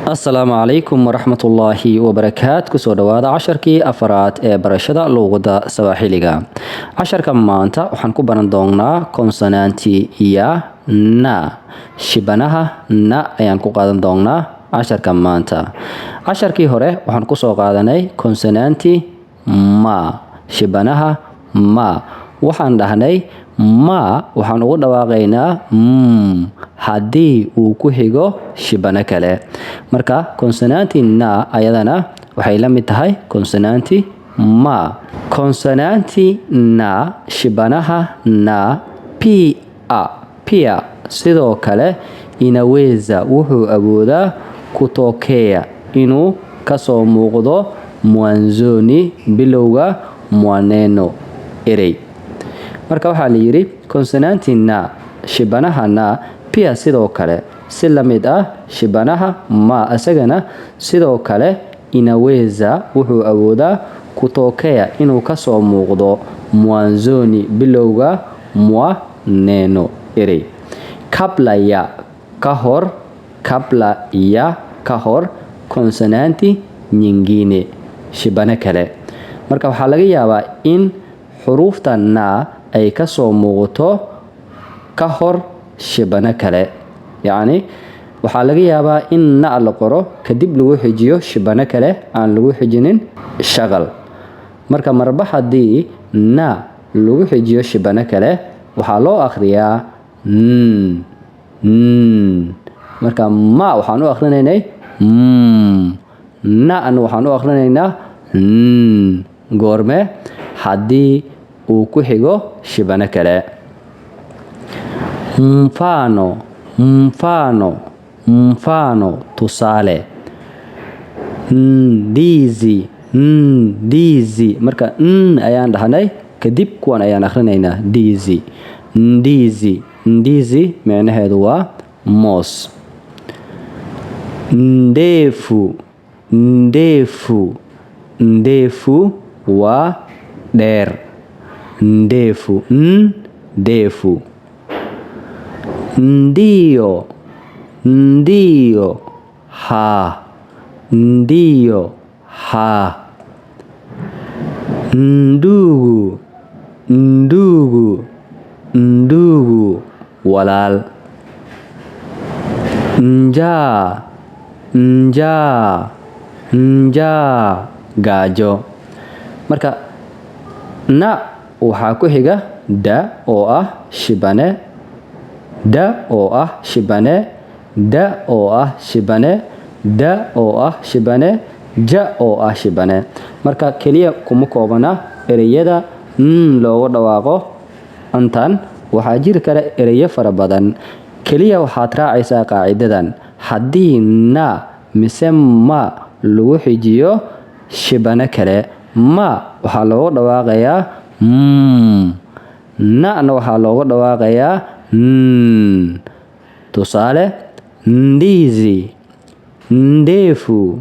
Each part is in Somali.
Asalaamu calaykum waraxmatullaahi wabarakaat. Kusoo dhawaada casharkii afaraad ee barashada luuqadda Sawaaxiliga. Casharka maanta waxaan ku baran doonaa konsonanti ya na, shibanaha na ayaan ku qaadan doonaa casharka maanta. Casharkii hore waxaan kusoo qaadanay konsonanti ma, shibanaha ma. Waxaan dhahnay ma waxaan ugu dhawaaqaynaa haddii uu ku xigo shibano kale. Marka konsonanti na ayadana waxay la mid tahay konsonanti ma. Konsonanti na, shibanaha na, pia, pia sidoo kale, inaweza wuxuu awoodaa, kutokea inuu kasoo muuqdo, mwanzoni bilowga, mwa neno erey. Marka waxaa la yidhi konsonanti na, shibanaha na, pia sidoo kale, si la mid ah shibanaha ma, isagana sidoo kale, inaweza wuxuu awoodaa, kutokea inuu kasoo muuqdo, mwanzoni bilowga, mwa neno erey, kabla ya ka hor, kabla ya ka hor, konsonanti nyingine shibano kale. Marka waxaa laga yaabaa in xuruufta na ay kasoo muuqato ka hor shibano kale. Yacni waxaa laga yaabaa in na la qoro, kadib lagu xijiyo shibano kale, aan lagu xijinin shaqal. Marka marba haddii na lagu xijiyo shibano kale, waxaa loo akhriyaa n n. Marka ma waxaan u akhrinaynay m, na-na waxaan u akhrinaynaa n. Goorme? Haddii uu ku xigo shibano kale. Mfano, mfano, mfano tusaale. Ndizi, ndizi. Marka n ayaan dhahnay, kadib kuwan ayaan akhrinaynaa. Ndizi, ndizi, ndizi micnaheedu waa moos. Ndefu, ndefu, ndefu waa dheer. Ndefu, ndefu. Ndiyo, ndiyo, haa. Ndiyo, haa. Ndugu, ndugu, ndugu walaal. Njaa, njaa, njaa gaajo. Marka na waxaa ku xiga da oo ah shibane, da oo ah shibane, da oo ah shibane, da oo ah shibane, ja oo ah shibane. Marka keliya kuma koobana ereyada n loogu dhawaaqo intan, waxaa jiri kara ereyo fara badan. Keliya waxaad raacaysaa qaacidadan: haddii na mise ma lagu xijiyo shibano kale, ma waxaa loogu dhawaaqayaa m, na-na waxaa loogu dhawaaqayaa n. Tusaale: ndizi, ndefu,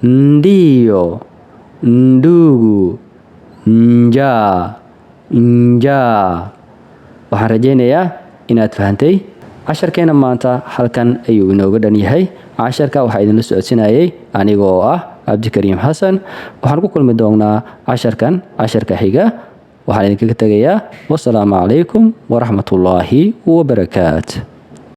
ndiyo, ndugu, njaa, njaa. Waxaan rajaynayaa inaad fahantay. Casharkeena maanta halkan ayuu inooga dhan yahay. Casharka waxaa idinla socodsinayay aniga oo ah Cabdikariim Xasan. Waxaan ku kulmi doonaa casharkan casharka xiga. Waxaan idinkaga tegayaa wasalaamu calaykum waraxmatullaahi wabarakaat.